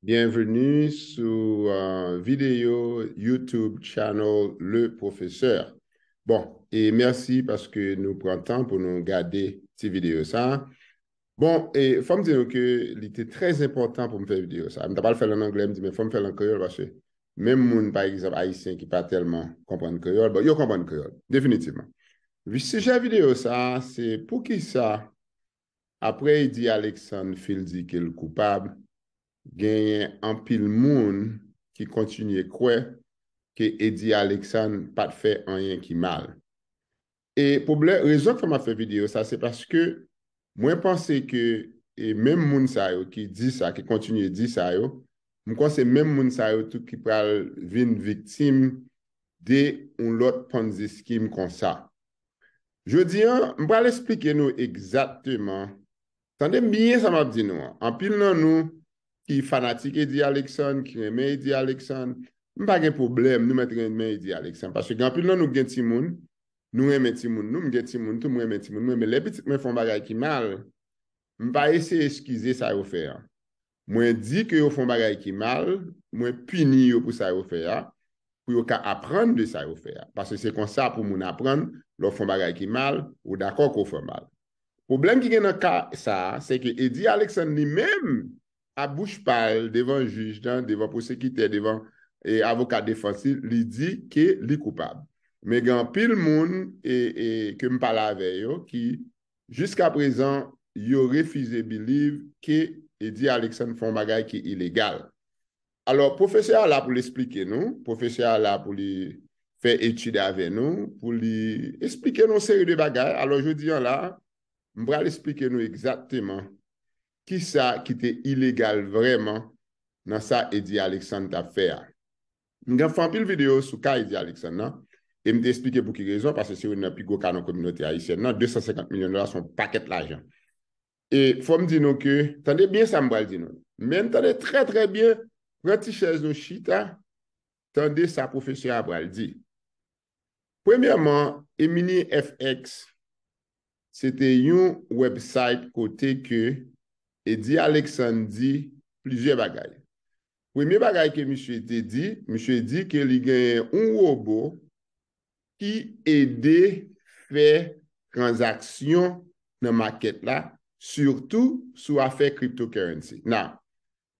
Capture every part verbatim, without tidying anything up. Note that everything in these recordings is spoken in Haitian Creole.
Bienvenue sou uh, videyo YouTube channel Le Professeur. Bon, e mèsi paske nou pran tan pou nou gade ti videyo sa. Bon, e fò m di nou ke li te trè enpòtan pou m fè videyo sa. M ta pral fè l an anglè, m di men fò m fè l an kreyòl paske menm moun, pa egzanp, ayisyen ki pa tèlman konprann kreyòl, bon, yo konprann kreyòl, definitivman. Sijè videyo sa, se poukisa, apre Eddy Alexandre fin di ke l koupab, genyen anpil moun ki kontinye kwè ke Eddy Alexandre pa t fè anyen ki mal. E pwoblè-, rezon k fè m ap fè videyo sa, se paske mwen panse ke e menm moun sa yo ki di sa, ki kontinye di sa yo, m kwè se menm moun sa yo tou ki pral vin viktim de yon lòt Ponzi scheme konsa. Jodi a, m pral esplike nou egzakteman. Tande byen sa m ap di nou an. Anpil nan nou ki fanatik Eddy Alexandre, ki renmen Eddy Alexandre, m pa gen pwoblèm, nou mèt renmen Eddy Alexandre. Paske gen anpil nan nou ki gen timoun, nou renmen timoun nou, m gen timoun tou, m renmen timoun mwen, men lè pitit mwen fè yon bagay ki mal, m pa eseye eskize sa yo fè an. Mwen di ke yo fè yon bagay ki mal, mwen pini yo pou sa yo fè a, pou yo ka aprann de sa yo fè a. Paske se konsa pou moun aprann, lè w fè yon bagay ki mal, ou dakò ke w fè mal. Pwoblèm ki gen nan ka sa a, se ke Eddy Alexandre li menm, a bouch pa l, devan jij lan, devan pwosekitè, devan e, avoka defans li, li di ke li koupab. Men gen anpil moun e, e, ke m pale avè yo ki, jiska prezan, yo refize believe ke Eddy Alexandre fè yon bagay ki ilegal. Alò, pwofesè a la pou l esplike nou, pwofesè a la pou li fè etid avè nou, pou li esplike nou yon seri de bagay. Alò, jodi a la, m pral esplike nou egzakteman kisa ki te ilegal vrèman nan sa Eddy Alexandre t ap fè a. M gen fè anpil videyo sou ka Eddy Alexandre nan, e m te esplike pou ki rezon, paske se youn nan pi gwo ka nan kominote ayisyèn nan, de san senkant milyon dola se yon pakèt lajan. E fò m di nou ke, tande byen sa m pral di nou. Men tande trè, trè byen, pran ti chèz nou chita, tande sa pwofesè a pral di. Premyèman, Emini F X, se te yon website kote ke Eddy Alexandre di plizyè bagay. Premye bagay ke misye te di, misye di ke li genyen yon wobo ki ede fè tranzaksyon nan makèt la, sitou sou afè cryptocurrency. Now,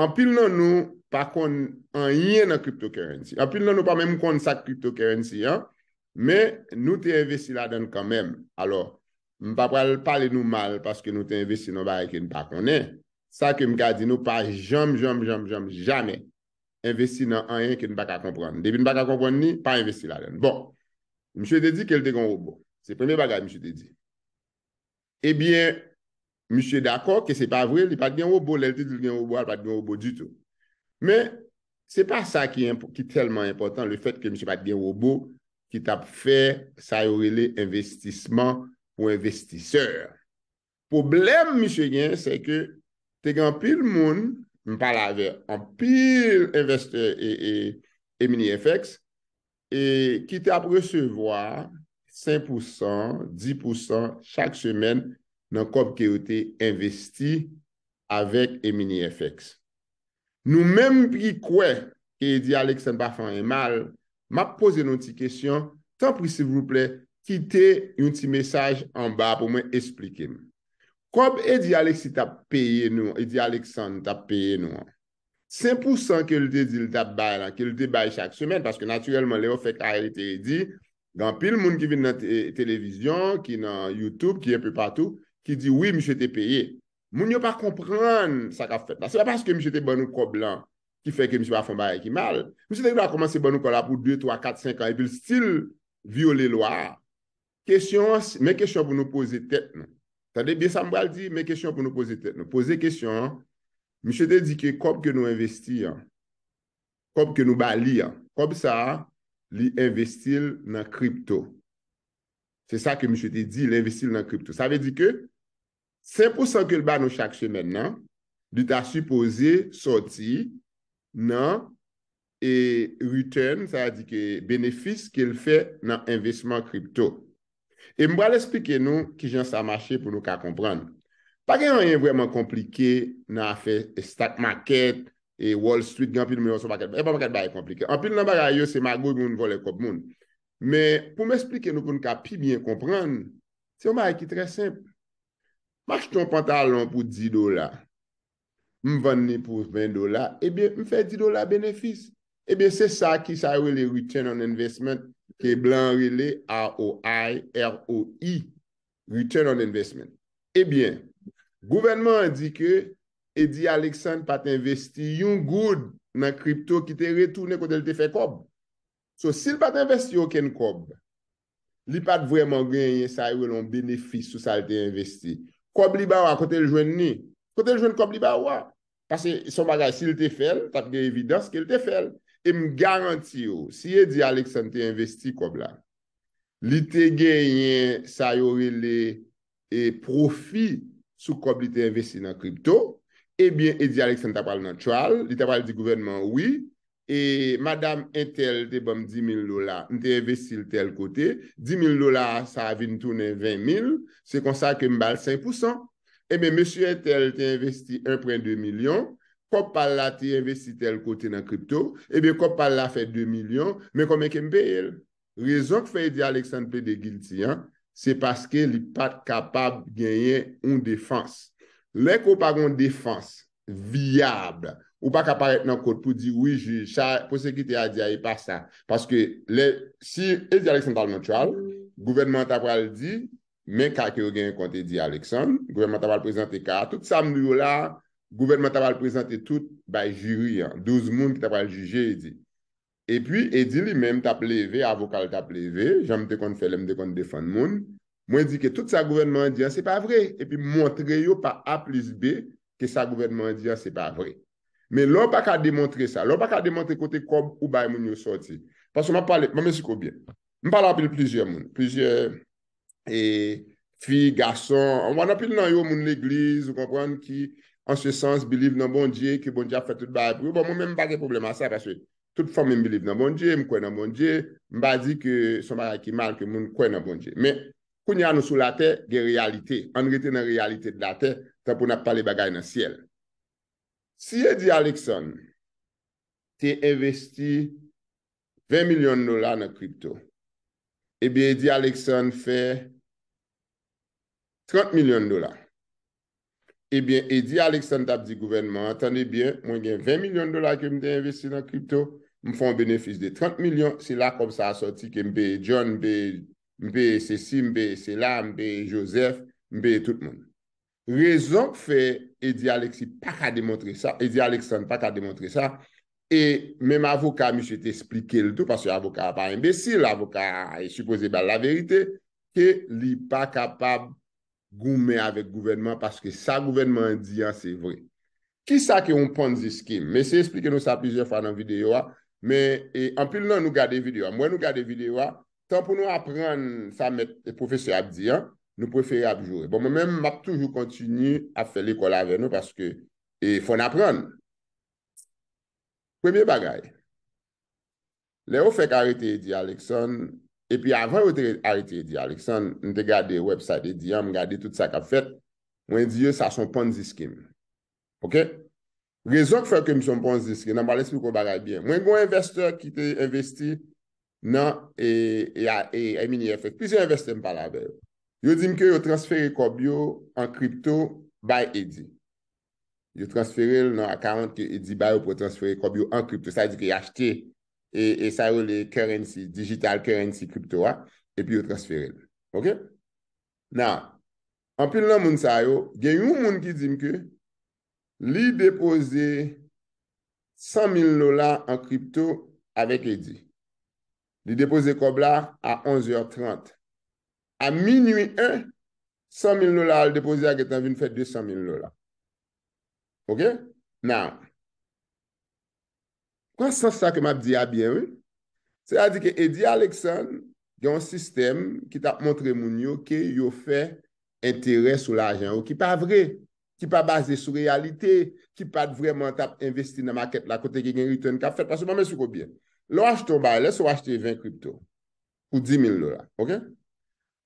anpil nan nou pa konn anyen nan cryptocurrency. Anpil nan nou pa menm konn sa k cryptocurrency an, men nou te envesti ladan l kanmenm. Alò, m pa pral pale nou mal paske nou te envesti nan bagay ke n pa konnen. Sa ke m ka di nou, pa janm, janm, janm, janm, jamè envesti nan anyen ke n pa ka konprann. Depi n pa ka konprann li, pa envesti ladan l. Bon, misye te di ke l te gen yon wobo. Se premye bagay misye te di. Ebyen, misye dakò ke se pa vre, li pa t gen wobo, lè l te di l gen wobo a, li pa t gen wobo ditou. Men, se pa sa ki enp-, ki tèlman enpòtan, le fèt ke misye pa t gen wobo ki t ap fè sa yo rele envestisman pou envestisè. Pwoblèm misye gen, se ke te gen anpil moun, m pale avè anpil envestè e, e, e Mini F X, e ki t ap resevwa senk pousan, dis pousan chak semèn nan kòb ke yo te envesti avèk Emini F X. Nou menm ki kwè ke Eddy Alexandre pa fè anyen mal, m ap poze nou ti kesyon, tanpri silvouplè, kite yon ti mesaj anba pou mwen esplike m. Kòb Eddy Alexis t ap peye nou, Eddy Alexandre t ap peye nou an, senk pousan ke l te di l t ap bay la, ke l te bay chak semèn, paske natirèlman, lè yo fè kare li te redi, gen anpil moun ki vin nan te-, televizyon, ki nan YouTube, ki enpe patou, ki di, "Wi, misye te peye." Moun yo pa konprann sa k ap fèt la. Se pa paske misye te ban nou kòb lan ki fè ke misye pa fè yon bagay ki mal. Misye te dwe kòmanse ban nou kòb la pou de, twa, kat, senk an, epi l still vyole lwa a. Kesyon an, men kesyon pou nou poze tèt nou. Tande byen sa m pral di, men kesyon pou nou poze tèt nou. Poze kesyon an, misye te di ke kòb ke nou envesti an, kòb ke nou ba li an, kòb sa a, li envesti l nan kripto. Se sa ke misye te di, li envesti l nan kripto. Sa vle di ke senk pousan ke l ba nou chak semèn nan, li ta sipoze sòti nan e return, sa vle di ke benefis ke l fè nan envestisman kripto. E m pral esplike nou kijan sa mache pou nou ka konprann. Pa gen anyen vrèman konplike nan afè stock market, e Wall Street, gen anpil moun yo, se yon pakèt, e pa pakèt bagay konplike. Anpil nan bagay yo, se magouy moun vòlè kòb moun. Men, pou m esplike nou, pou n ka pi byen konprann, se yon bagay ki trè senp. M achte yon pantalon pou dis dola, m vann li pou ven dola, ebyen, m fè dis dola benefis. Ebyen, se sa ki sa yo rele return on investment, ke blan rele R O I, R O I, return on investment. Ebyen, gouvènman an di ke Eddy Alexandre pa t envesti yon goud nan kripto ki te retounen kote l te fè kòb. So, si l pa t envesti okenn kòb, li pa t vrèman genyen sa yo rele yon benefis sou sa l te envesti. Kòb li ba w a, kote l jwenn li? Kote l jwenn kòb li ba w a? Paske se yon bagay, si l te fè l, t ap gen evidans ke l te fè l. E m garanti w, si Eddy Alexandre te envesti kòb la, li te genyen sa yo rele e pwofi sou kòb li te envesti nan kripto, ebyen, Eddy Alexandre ta pral nan trial, li ta pral di gouvènman an, wi, e madanm entèl te ban m dis mil dola, m te envesti l tèl kote, dis mil dola sa a vin tounen ven mil, se konsa ke m ba l senk pousan. Ebyen, mesye entèl te envesti en pwen de milyon, kòb pa l la te envesti tèl kote nan kripto, ebyen, kòb pa l la fè de milyon, men konbyen ke m peye l? Rezon k fè Eddy Alexandre plede guilty an, se paske li pa t kapab genyen yon defans. Lè ke w pa gen yon defans vyab, ou pa ka parèt nan kot pou di, wi, jij, sa pwosekitè a di a, e pa sa. Paske lè, si Eddy Alexandre t al nan trial, gouvènman an ta pral di, men ka ke yo genyen kont Eddy Alexandre, gouvènman ta pral prezante ka a, tout sa m di yo la, gouvènman ta pral prezante tout bay jiri an, douz moun ki ta pral jije Eddy. Epi, Eddy li menm t ap leve, avoka l t ap leve, jan m te konn fè lè m te konn defann moun. Mwen di ke tout sa gouvènman an di an, se pa vre. Epi m montre yo pa A plis B ke sa gouvènman an di an, se pa vre. Men lè w pa ka demontre sa, lè w pa ka demontre kote kòb ou bay moun yo sòti. Paske m ap pale, m ap esplike w byen. M pale anpil plizyè moun, plizyè e fi, gason, w konprann, anpil nan yo, moun legliz, ou konprann, ki, an se sans, believe nan Bondye, ke Bondye ap fè tout bagay pou yo. Bon, mwen menm, m pa gen pwoblèm a sa, paske tout fanmi m believe nan Bondye, m kwè nan Bondye, m pa di ke se yon bagay ki mal ke moun kwè nan Bondye. Men, kounye a nou sou latè, gen reyalite. Ann rete nan reyalite de latè, tanpou n ap pale bagay nan syèl. Si Eddy Alexandre te envesti ven milyon dola nan kripto, ebyen, Eddy Alexandre fè trant milyon dola. Ebyen, Eddy Alexandre t ap di gouvènman an, tande byen, mwen gen ven milyon dola ke m te envesti nan kripto, m fè yon benefis de trant milyon, se la kòb sa a sòti ke m peye John, m peye, m peye sesi, m peye sela, m peye Joseph, m peye tout moun. Rezon k fè Eddy Alexis pa ka demontre sa, Eddy Alexandre pa ka demontre sa, e menm avoka misye te esplike l tou, paske avoka a pa enbesil, avoka a e sipoze ba l laverite, ke li pa kapab goumen avèk gouvènman, paske sa gouvènman an di an, se vre. Kisa ke yon Ponzi scheme? M eseye esplike nou sa plizyè fwa nan videyo a, men e, anpil nan nou gade videyo a. M wè nou gade videyo a, tan pou nou aprann sa mèt e pwofesè ap di an, nou prefere ap joure. Bon, mwen menm, m ap toujou kontinye ap fè lekòl avè nou paske e, fò n aprann. Premye bagay, lè yo fèk arete Eddy Alexandre, epi avan yo te arete Eddy Alexandre, m te gade website Eddy an, m gade tout sa k ap fèt, mwen di yo sa se yon Ponzi scheme. Oke? Rezon k fè ke m se yon Ponzi scheme, nan m pral esplike w bagay byen. Mwen gen yon envestè ki te envesti nan e, e, e, e, M N F X. Plizyè envestè m pale avè yo. Yo di m ke yo transfere kòb yo an kripto bay Eddy. Yo transfere l nan account ke Eddy ba yo pou yo transfere kòb yo an kripto. Sa vle di ke y achte e, e sa yo rele currency, digital currency kripto a, epi yo transfere l. Oke? Now, anpil nan moun sa yo, gen yon moun ki di m ke li depoze san mil dola an kripto avèk Eddy. Li depoze kòb la a onz è trant. A minui en, san mil dola a l depoze a gentan vin fè de san mil dola. Oke? Now, pran sans sa ke m ap di a byen, wi. Sètadi ke Eddy Alexandre gen yon sistèm ki t ap montre moun yo ke yo fè enterè sou lajan yo ki pa vre, ki pa baze sou reyalite, ki pa t vrèman t ap envesti nan makèt la kote ke gen return k ap fèt. Paske ban m esplike w byen. Lè w achte yon bagay, lèse w achte ven kripto pou dis mil dola, oke?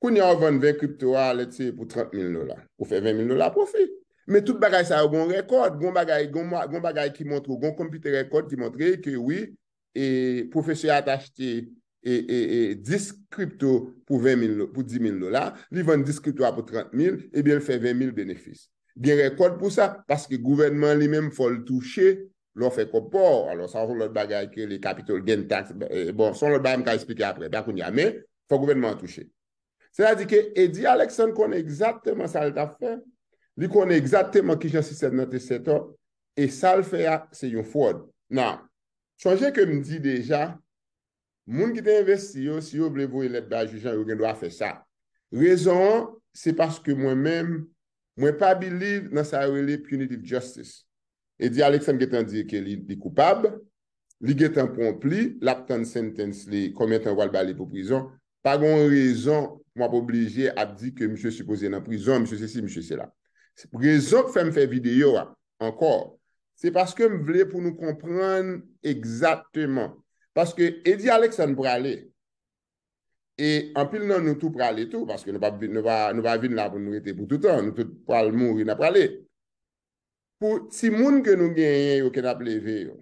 Kounye a w vann ven kripto a, lèse pou trant mil dola. Ou fè ven mil dola pwofi. Men tout bagay sa yo gon rèkòd, gon bagay, gon, gon bagay ki montre, gon computer record ki montre ke wi, e pwofesè a t achte e, e, e dis kripto pou ven mil, pou dis mil dola, li vann dis kripto a pou trant mil, ebyen l fè ven mil benefis. Gen rèkòd pou sa, paske gouvènman li menm fò l touche lè w fè kòb pa w. Alò, sa se yon lòt bagay ki rele capital gain tax. Bon, se yon lòt bagay m ka eksplike apre, pa kounye a, men fò gouvènman an touche. Sètadi ke Eddy Alexandre konnen egzakteman sa l t ap fè. Li konnen egzakteman kijan sistèm nan te set up. E sa l fè a, se yon fwòd. Now, sonje ke m di deja, moun ki te envesti yo, si yo vle voye lèt bay jij lan, yo gen dwa fè sa. Rezon an, se paske mwen menm, mwen pa believe nan sa yo rele punitive justice. Eddy Alexandre gentan di ke li, li koupab, li gentan pran pli, l ap tann sentence li, konbyen tan yo pral ba li pou prizon. Pa gen yon rezon pou m ap oblije ap di ke misye sipoze nan prizon, misye sesi, misye sela. Rezon k fè m fè videyo a, ankò, se paske m vle pou nou konprann egzakteman. Paske Eddy Alexandre prale, e anpil nan nou tou prale tou, paske nou pa, nou pa, nou pa vin la pou nou rete pou toutan, nou tout pral mouri, n ap prale. Pou timoun ke nou genyen yo, ke n ap leve yo,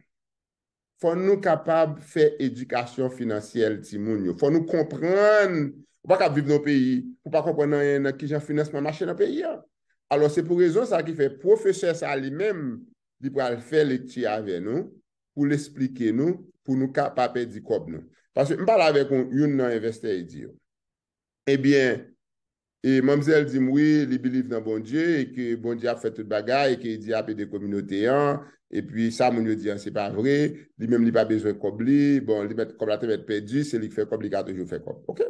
fò nou kapab fè edikasyon finansyèl timoun yo. Fò nou konprann, ou pa ka viv nan yon peyi pou pa konprann anyen nan kijan finansman mache nan peyi a. Alò, se pou rezon sa ki fè pwofesè sa li menm, li pral fè lekti avè nou, pou l esplike nou, pou nou ka pa pèdi kòb nou. Paske m pale avèk yon, youn nan envestè Eddy yo. Ebyen, e manmzèl di m wi, li believe nan Bondye, e ke Bondye ap fè tout bagay, e ke Eddy ap ede kominote an, epi sa moun yo di an se pa vre, li menm li pa bezwen kòb li, bon, li mèt, kòb la te mèt pèdi, se li k fè kòb, li ka toujou fè kòb. Oke?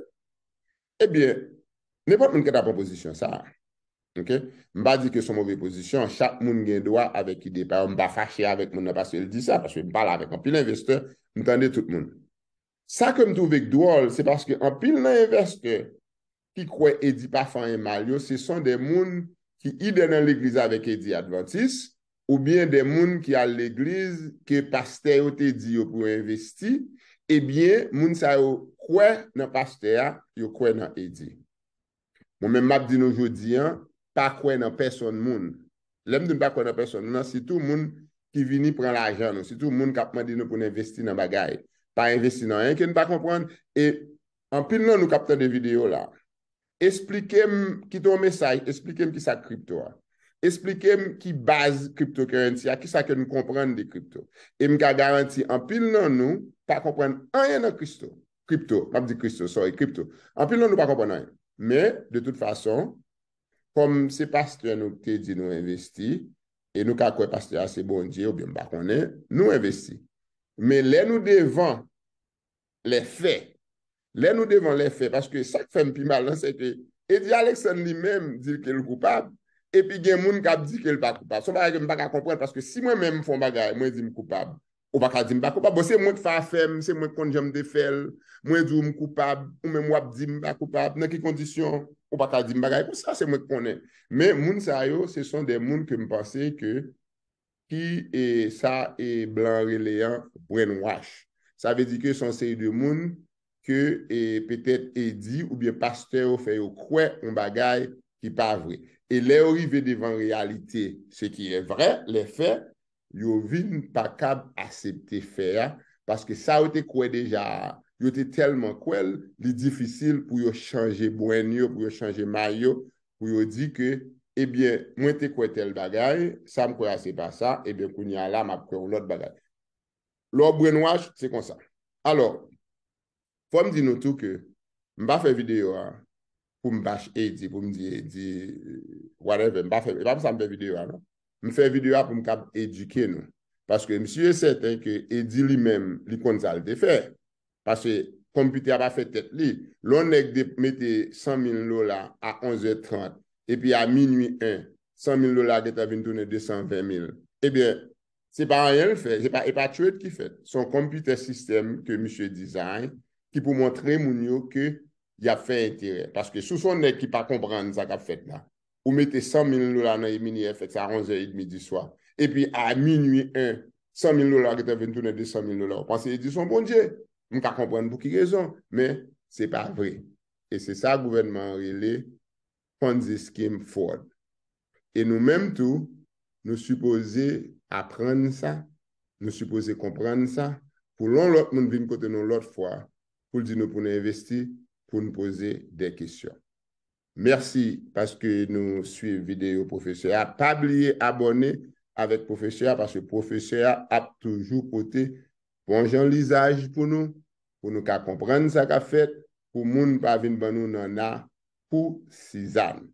Ebyen, nenpòt moun ka ta pran pozisyon sa a. Oke? M pa di ke se yon move pozisyon, chak moun gen dwa avèk ide pa yo, m pa fache avèk moun nan paske l di sa, paske m pale avèk anpil envestè, m tande tout moun. Sa ke m twouve k dwòl, se paske anpil nan envestè ki kwè Eddy pa fè anyen mal yo, se son de moun ki idè nan legliz avèk Eddy Advantis, oubyen de moun ki al legliz ke pastè yo te di yo pou yo envesti, ebyen, moun sa yo kwè nan pastè a, yo kwè nan Eddy. Mwen menm m ap di nou jodi an, pa kwè nan pèsonn moun. Lè m di n pa kwè nan pèsonn moun nan, sitou moun ki vini pran lajan nou, sitou moun k ap mande nou pou n envesti nan bagay. Pa envesti nan anyen ke n pa konprann, e anpil nan nou k ap tande videyo la, esplike m, kite yon mesaj, esplike m kisa k kripto a. Esplike m ki baz cryptocurrency a, kisa ke n konprann de kripto. E m ka garanti anpil nan nou pa konprann anyen nan kripto. Kripto, m ap di kripto, sorry, kripto. Anpil nan nou pa konprann anyen. Men, de tout fason, kòm se pastè nou te di nou envesti, e nou ka kwè pastè a se Bondye, oubyen m pa konnen, nou envesti. Men lè nou devan lè fè, lè nou devan lè fè, paske sa k fè m pi mal lan, se ke Eddy Alexandre li menm di ke l koupab, epi gen moun k ap di ke l pa koupab. Se yon bagay ke m pa ka konprann, paske si mwen menm m fè yon bagay, mwen di m koupab, ou pa ka di m pa koupab. Bon, se mwen k fè afè m, se mwen k konn jan m te fè l, mwen di w m koupab, ou menm w ap di m pa koupab. Nan ki kondisyon? Ou pa ka di m bagay konsa, se mwen k konnen. Men moun sa yo, se son de moun ke m panse ke ki e, sa e blan rele an brainwash. Sa vle di ke se yon seri de moun ke e, petèt Eddy oubyen pastè yo fè yo kwè yon bagay ki pa vre. E lè yo rive devan reyalite, ce qui est vrai, les faits, yo vin pa kab aksepte fè a, paske sa yo te kwè deja a, yo te tèlman kwè l, li difisil pou yo chanje brain yo, pou yo chanje may yo, pou yo di ke, ebyen, mwen te kwè tèl bagay, sa m kwè a se pa sa, ebyen, kounye a la, m ap kwè yon lòt bagay. Lè w brainwash, se konsa. Alò, fò m di nou tou ke m pa fè videyo a pou m bash Eddy, pou m di Eddy, whatever, m pa fè, e pa pou sa m fè videyo a, non. M fè videyo a pou m kab edike nou. Paske m si e sèten ke Eddy li menm, li konn sa l te fè. Paske konpitè a pa fè tèt li. Lè yon nèg de, mete san mil dola a onz è trant, epi a minui en, san mil dola gentan vin tounen de san ven mil. Ebyen, se pa anyen l fè, se pa, e pa trade ki fèt. Se yon konpitè sistèm ke misye design ki pou montre moun yo ke y ap fè enterè. Paske si w se yon nèg ki pa konprann sa k ap fèt la, ou mete san mil dola nan E-Mini F X a onz è edmi di swa, epi a minui en, san mil dola gentan vin tounen de san mil dola. Ou panse Eddy se yon bondye? M ka konprann pou ki rezon, men se pa vre. E se sa gouvènman an rele Ponzi scheme fraud. E nou menm tou, nou sipoze aprann sa, nou sipoze konprann sa, pou lè yon lòt moun vin kote nou lòt fwa, pou l di nou pou nou envesti, pou nou poze de kesyon. Mèsi paske nou swiv videyo pwofesè a. Pa bliye abòne avèk pwofesè a, paske pwofesè a ap toujou pote bon jan lizaj pou nou, pou nou ka konprann sa k ap fèt, pou moun pa vin ban nou nanna kou sizann.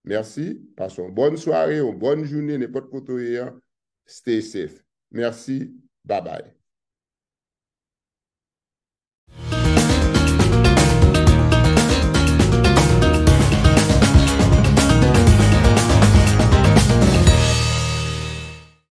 Mèsi, pase yon bòn sware, yon bòn jounen, nenpòt kote w ye an. Stay safe. Mèsi, babay.